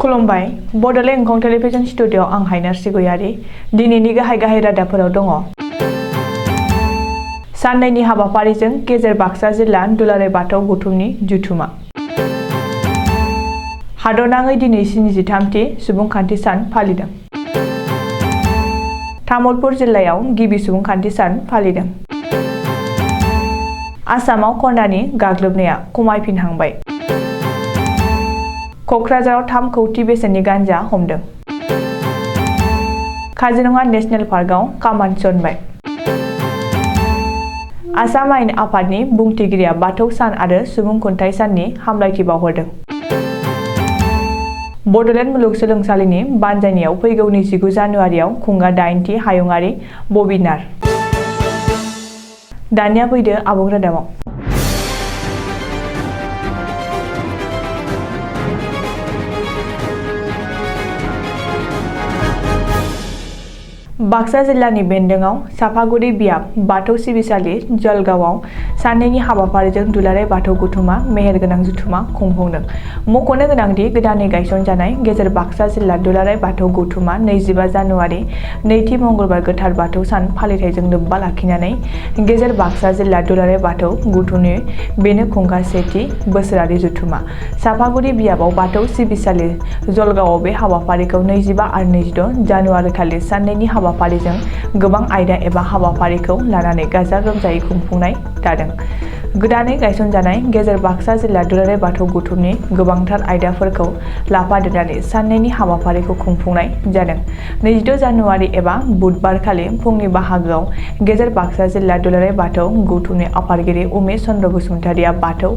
खुलुमबाय Bodoland एंखं television studio आं हायनार सिगयारि दिनैनि गाहाय रादाबफोराव दङ। साननैनि हाबाफारिजों गेजेर बाक्सा जिल्ला दुलाराय बाथौ गौथुमनि जुथुमा हादरनाङै दिनै 73थि सुबुंखान्थि सान फालिदों। तामुलपुर जिल्लायाव गिबि सुबुंखान्थि सान फालिदों। आसामाव कर'नानि गाग्लोबनाया खमायफिनहांबाय। क'क्राझाराव 3 कौटि बेसेननि गांजा हमदों। काजिरङा नेशनेल पार्कआव कामान थिसनबाय। आसाम आयेन आफादनि बुंथिगिरिया बाथौ सान आरो सुबुं खुंथाइ साननि हामलायथि बावहरदों। बड'लेण्ड मुलुगसोलोंसालिनि बानजायनायाव फैगौ 29 जानुवारियाव खुंगा 8थि हायुङारि वेबिनार। दानिया फैदो आबुं रादाबाव। बाक्सा जिल्लानि बेन्दोंआव साफागुरि बियाब बाथौ सिबिसालि जलगावआव साननैनि हाबाफारिजों दुलाराय बाथौ गौथुमा मेहेरगोनां जुथुमा खुंफुंदों। मख'नो गोनांदि गोदानै गायसनजानाय गेजेर बाक्सा जिल्ला दुलाराय बाथौ गौथुमा 25 जानुवारि नैथि मंगलबार गोथार बाथौ सान फालिथायजों लोब्बा लाखिनानै गेजेर बाक्सा जिल्ला दुलाराय बाथौ गौथुमनि बेनो खुंगा 1थि बोसोरारि जुथुमा साफागुरि बियाबाव बाथौ सिबिसालि जलगावआव बे हाबाफारिखौ 25 आरो 26 जानुवारि खालि साननैनि हाबाफारिजों गोबां आयदा एबा हाबाफारिखौ लानानै गाजा गोमजायै खुंफुंनाय जादों। गोदानै गायसनजानाय गेजेर बाक्सा जिल्ला दुलाराय बाथौ गौथुमनि गोबांथार आयदाफोरखौ लाफादेरनानै साननैनि हाबाफारिखौ खुंफुंनाय जादों। 26 जानुवारि एबा बुधबार खालि फुंनि बाहागोआव गेजेर बाक्सा जिल्ला दुलाराय बाथौ गौथुमनि आफादगिरि उमेश चन्द्र बसुमतारिया बाथौ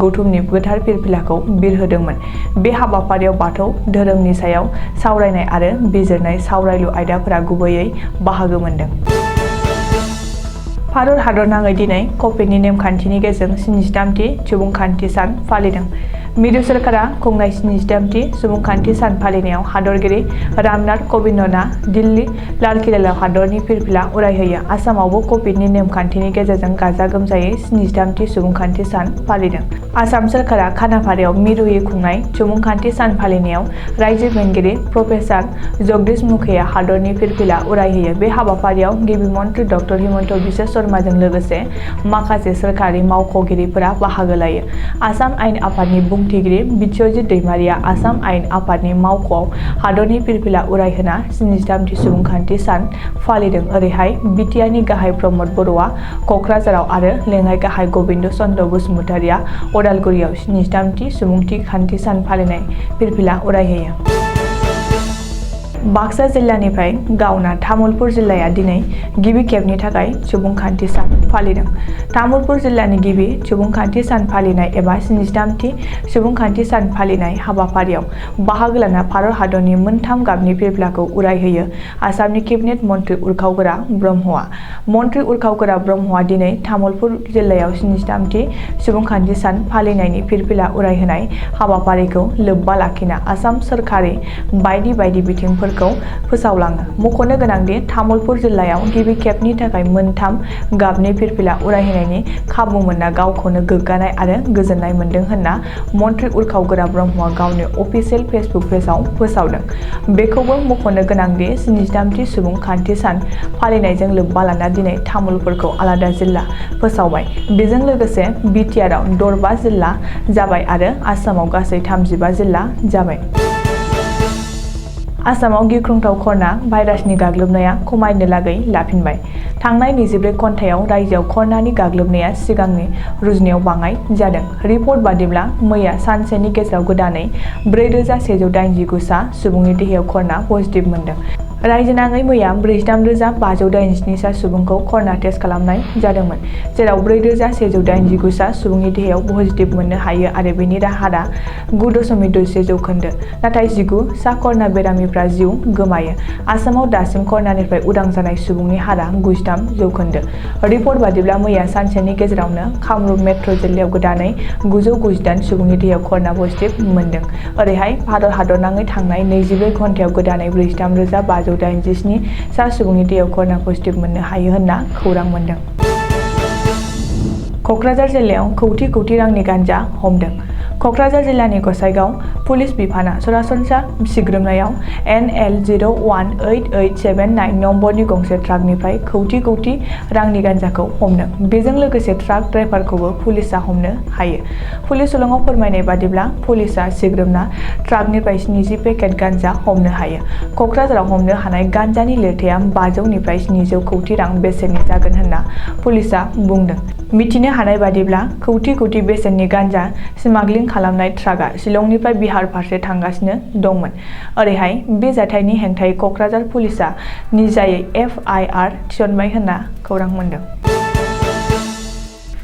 गौथुमनि गोथार फिरफिलाखौ बिरहोदोंमोन। बे हाबाफारियाव बाथौ धोरोमनि सायाव सावरायनाय आरो बिजिरनाय सावरायलु आयदाफोरा गुबैयै बाहागो मोनदों। भारत हादरनाङै दिनै कभिडनि नेमखान्थिनि गेजेरजों 73थि सुबुंखान्थि सान फालिदों। मिरु सोरखारा खुंनाय 73थि सुबुंखान्थि सान फालिनायाव हादरगिरि रामनाथ कविन्दआ दिल्ली लालकिल्लायाव हादरनि फिरफिला उरायहोयो। आसामावबो कभिडनि नेमखान्थिनि गेजेरजों गाजा गोमजायै 73थि सुबुंखान्थि सान फालिदों। आसाम सोरखारा खानाफारायाव मिरुयै खुंनाय सुबुंखान्थि सान फालिनायाव रायजो बेंगिरि प्रफेसार जगदीश मुखीआ हादरनि फिरफिला उरायहोयो। बे हाबाफारियाव गिबि मन्त्रि डक्टर हिमन्त बिश्व शर्माजों लोगोसे माखासे सोरखारि मावख'गिरिफोरा बाहागो लायो। आसाम आयेन आफादनि बुंथिगिरि बिस्वजित दैमारिया आसाम आयेन आफादनि मावख'आव हादरनि फिरफिला उरायहोना 73थि सुबुंखान्थि सान फालिदों। ओरैहाय बिटिआरनि गाहाय प्रमद बर'आ क'क्राझाराव आरो लेङाइ गाहाय गबिन्द चन्द्र बसुमतारिया अदालगुरियाव 73थि सुबुंखान्थि सान फालिनाय फिरफिला उरायहोयो। बाक्सा जिल्लानिफ्राय गावना तामुलपुर जिल्लाया दिनै गिबि खेबनि थाखाय सुबुंखान्थि सान फालिदों। तामुलपुर जिल्लानि गिबि सुबुंखान्थि सान फालिनाय एबा 73थि सुबुंखान्थि सान फालिनाय हाबाफारियाव बाहागो लाना भारत हादरनि मोनथाम गाबनि फिरफिलाखौ उरायहोयो आसामनि केबिनेट मन्त्रि उरखावगोरा ब्रह्मआ। मन्त्रि उरखावगोरा ब्रह्मआ दिनै तामुलपुर जिल्लायाव 73थि सुबुंखान्थि सान फालिनायनि फिरफिला उरायहोनाय हाबाफारिखौ लोब्बा लाखिना आसाम सोरखारि बायदि बिथिंफोर फोसावलाङो। मख'नो गोनांदि तामुलपुर जिल्लायाव गिबि खेबनि थाखाय मोनथाम गाबनि फिरफिला उरायहोनायनि खाबु मोनना गावखौनो गोग्गानाय आरो गोजोननाय मोन्दों होनना मन्त्रि उरखावगोरा ब्रह्मआ गावनि अफिसियेल फेसबुक पेजआव फोसावदों। बेखौबो मख'नो गोनांदि 73थि सुबुंखान्थि सान फालिनायजों लोब्बा लाना दिनै तामुलपुरखौ आलादा जिल्ला फोसावबाय। बेजों लोगोसे बिटिआरआव 5 जिल्ला जाबाय आरो आसामाव गासै 35 जिल्ला जाबाय। आसामाव गिख्रंथाव कर'ना भाइरासनि गाग्लोबनाया खमायनो लागै लाफिनबाय। थांनाय 24 घन्टायाव रायजोआव कर'नानि गाग्लोबनाया सिगांनि रुजुनायाव बाङाइ जादों। रिपर्ट बादिब्ला मैया सानसेनि गेजेराव गोदानै 4189 सा सुबुंनि देहायाव कर'ना पजिटिभ मोनदों। रायजोनाङै मैया 43,587 सा सुबुंखौ कर'ना टेस्ट खालामनाय जादोंमोन, जेराव 4189 सा सुबुंनि देहायाव पजिटिभ मोननो हायो आरो बेनि हारआ 9.26%। नाथाय 19 सा कर'ना बेरामिफ्रा जिउ गोमायो। आसामाव दासिम कर'नानिफ्राय उदां जानाय सुबुंनि हारआ 93%। रिपर्ट बादिब्ला मैया सानसेनि गेजेरावनो कामरुप मेट्र' जिल्लायाव गोदानै 998 सुबुंनि देहायाव कर'ना पजिटिभ मोनदों। ओरैहाय भारत हादरनाङै थांनाय 24 घन्टायाव गोदानै 43,587 सा सुबुंनि देहायाव कर'ना पजिटिभ मोननो हायो होनना खौरां मोन्दों। क'क्राझार जिल्लायाव कौटि रांनि गांजा हमदों। क'क्राझार जिल्लानि गसाइगाव पुलिस बिफाना सरासनस्रा सिग्रोमनायाव NL018879 नम्बरनि गंसे ट्राकनिफ्राय कौटि रांनि गान्जाखौ हमदों। बेजों लोगोसे ट्राक ड्राइभारखौबो पुलिसआ हमनो हायो। पुलिस सुलुङाव फोरमायनाय बादिब्ला पुलिसआ सिग्रोमना ट्राकनिफ्राय 70 पेकेट गान्जा हमनो हायो। क'क्राझाराव हमनो हानाय गान्जानि लिरथाया 500 निफ्राय 700 कौटि रां बेसेननि जागोन होनना पुलिसआ बुंदों। मिथिनो हानाय बादिब्ला कौटि बेसेननि गान्जा स्मागलिं खालामनाय ट्राकआ शिलंनिफ्राय बिहार फारसे थांगासिनो दंमोन। ओरैहाय बे जाथायनि हेंथायै क'क्राझार पुलिसआ निजायै FIR थिसनबाय होनना खौरां मोन्दों।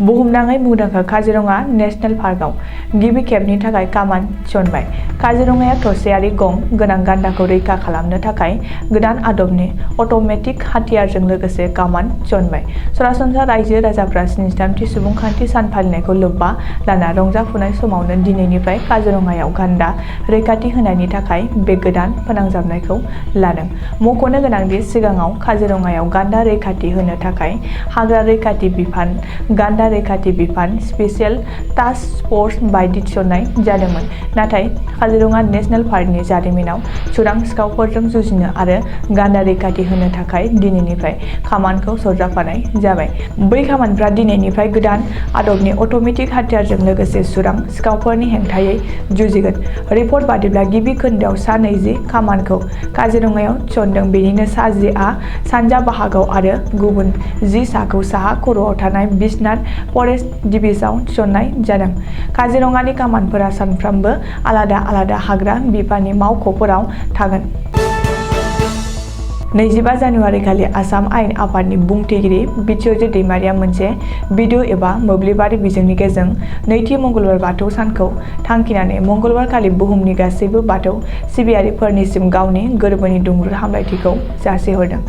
बुहुमनाङै मुंदांखा काजिरङा नेशनेल पार्कआव गिबि खेबनि थाखाय कामान थिसनबाय। काजिरङाया थसेयारि गं गोनां गान्दाखौ रैखा खालामनो थाखाय गोदान आदबनि अट'मेटिक हाथियारजों लोगोसे कामान थिसनबाय। सरासनस्रा रायजो राजाफ्रा 73थि सुबुंखान्थि सान फालिनायखौ लोब्बा लाना रंजाफुनाय समावनो दिनैनिफ्राय काजिरङायाव गान्दा रैखाथि होनायनि थाखाय बे गोदान फोनांजाबनायखौ लादों। मख'नो गोनांदि सिगाङाव काजिरङायाव गान्दा रैखाथि होनो थाखाय हाग्रा रैखाथि बिफान, गान्दा रैखाथि बिफान, स्पेसियेल टास्क फर्स बायदि थिसननाय जादोंमोन। नाथाय काजिरङा नेशनेल पार्कनि जारिमिनाव चोरां सिखावफोरजों जुजिनो आरो गान्दा रैखाथि होनो थाखाय दिनैनिफ्राय कामानखौ सरजाबफानाय जाबाय। बै कामानफ्रा दिनैनिफ्राय गोदान आदबनि अट'मेटिक हाथियारजों लोगोसे चोरां सिखावफोरनि हेंथायै जुजिगोन। रिपर्ट बादिब्ला गिबि खोन्दोआव सा 20 कामानखौ काजिरङायाव थिसनदों। बेनिनो सा 10आ सानजा बाहागोआव आरो गुबुन 10 साखौ साहा खर'आव थानाय बिश्वनाथ फरेस्ट डिभिजनाव थिसननाय जादों। काजिरङानि कामानफोरा सानफ्रोमबो आलादा हाग्रा बिफाननि मावख'फोराव थागोन। 25 जानुवारि खालि आसाम आयेन आफादनि बुंथिगिरि बिस्वजित दैमारिया मोनसे भिडिअ एबा मोब्लिबारि बिजोंनि गेजेरजों नैथि मंगलबार बाथौ सानखौ थांखिनानै मंगलबार खालि बुहुमनि गासैबो बाथौ सिबियारिफोरनिसिम गावनि गोरबोनि दुंब्रुद हामलायथिखौ जासिहरदों।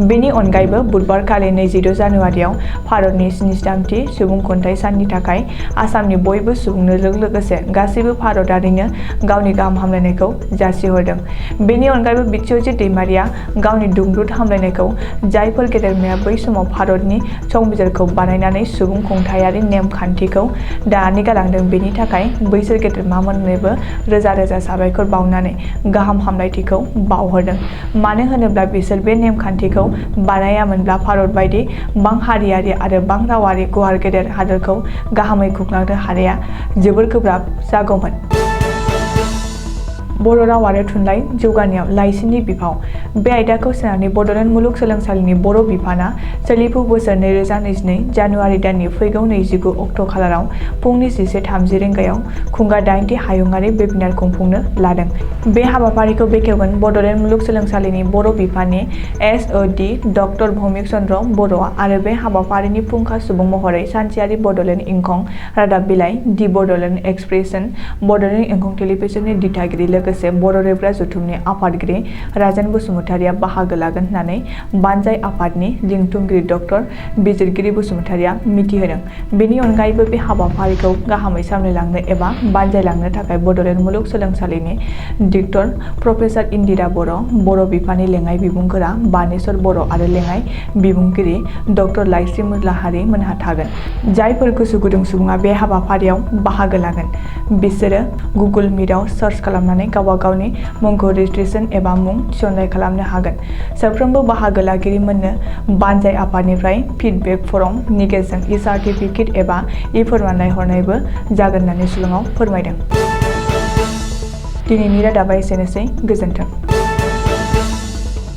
बेनि अनगायैबो बुधबार खालि 26 जानुवारियाव भारतनि 73थि सुबुं खुंथाइ साननि थाखाय आसामनि बयबो सुबुंनो लोगोसे गासैबो भारतारिनो गावनि गाहाम हामलायनायखौ जासिहरदों। बेनि अनगायैबो बिस्वजित दैमारिया गावनि दुंब्रुद हामलायनायखौ जायफोर गेदेरमाया बै समाव भारतनि संबिजिरखौ बानायनानै सुबुं खुंथायारि नेम खान्थिखौ दानानै गालांदों बेनि थाखाय बैसोर गेदेरमामोननोबो रोजा साबायखर बावनानै गाहाम हामलायथिखौ बावहरदों। मानो होनोब्ला बिसोर बे नेम खान्थिखौ बानायामोनब्ला भारत बायदि बां हारियारि आरो बां रावारि गुवार गेदेर हादोरखौ गाहामै खुंलांनो हानाया जोबोर गोब्राब जागौमोन। बर' राव आरो थुनलाइ जौगानायाव लाइसिनि बिफाव। बे आयदाखौ सोनानै बड'लेण्ड मुलुगसोलोंसालिनि बर' बिफाना सोलिफु बोसोर 2022 जानुवारि दाननि फैगौ 29 अक्ट' खालाराव फुंनि 11:30 रिंगायाव खुंगा 8थि हायुङारि वेबिनार खुंफुंनो लादों। बे हाबाफारिखौ बेखेवगोन बड'लेण्ड मुलुगसोलोंसालिनि बर' बिफाननि SOD डक्टर भौमिक चन्द्र बर'आ आरो बे हाबाफारिनि फुंखा सुबुं महरै सानसेयारि बड'लेण्ड इंखं रादाब बिलाइ, दि बड'लेण्ड एक्सप्रेसन, बड'लेण्ड इंखं टेलिभिजननि दिथागिरि लोगोसे बर' रेबग्रा जथुमनि आफादगिरि राजेन बसुमतारिया बाहागो लागोन होननानै बानजाय आफादनि लिंथुमगिरि डक्टर बिजिरगिरि बसुमतारिया मिथिहोदों। बेनि अनगायैबो बे हाबाफारिखौ गाहामै सामलायलांनो एबा बानजायलांनो थाखाय बड'लेण्ड मुलुगसोलोंसालिनि डिक्टर प्रफेसार इन्दिरा बर' बिफाननि लेङाइ बिबुंगोरा बानेश्वर बर' आरो लेङाइ बिबुंगिरि डक्टर लाइस्रि मुलाहारि मोनहा थागोन। जायफोर गोसो गुदुं सुबुङा बे हाबाफारियाव बाहागो लागोन बिसोरो गुगोल मिटआव सार्च खालामनानै गावबा गावनि मुंखौ रेजिस्ट्रेसन एबा मुं थिसननाय खालामनो हागोन। साफ्रोमबो बाहागो लागिरिमोननो बानजाय आफादनिफ्राय फिडबेक फर्मनि गेजेरजों इ-सार्टिफिकेट एबा इ-फोरमानलाइ हरनायबो जागोन होननानै सुलुङाव फोरमायदों। दिनैनि रादाबा एसेनोसै। गोजोन्थों।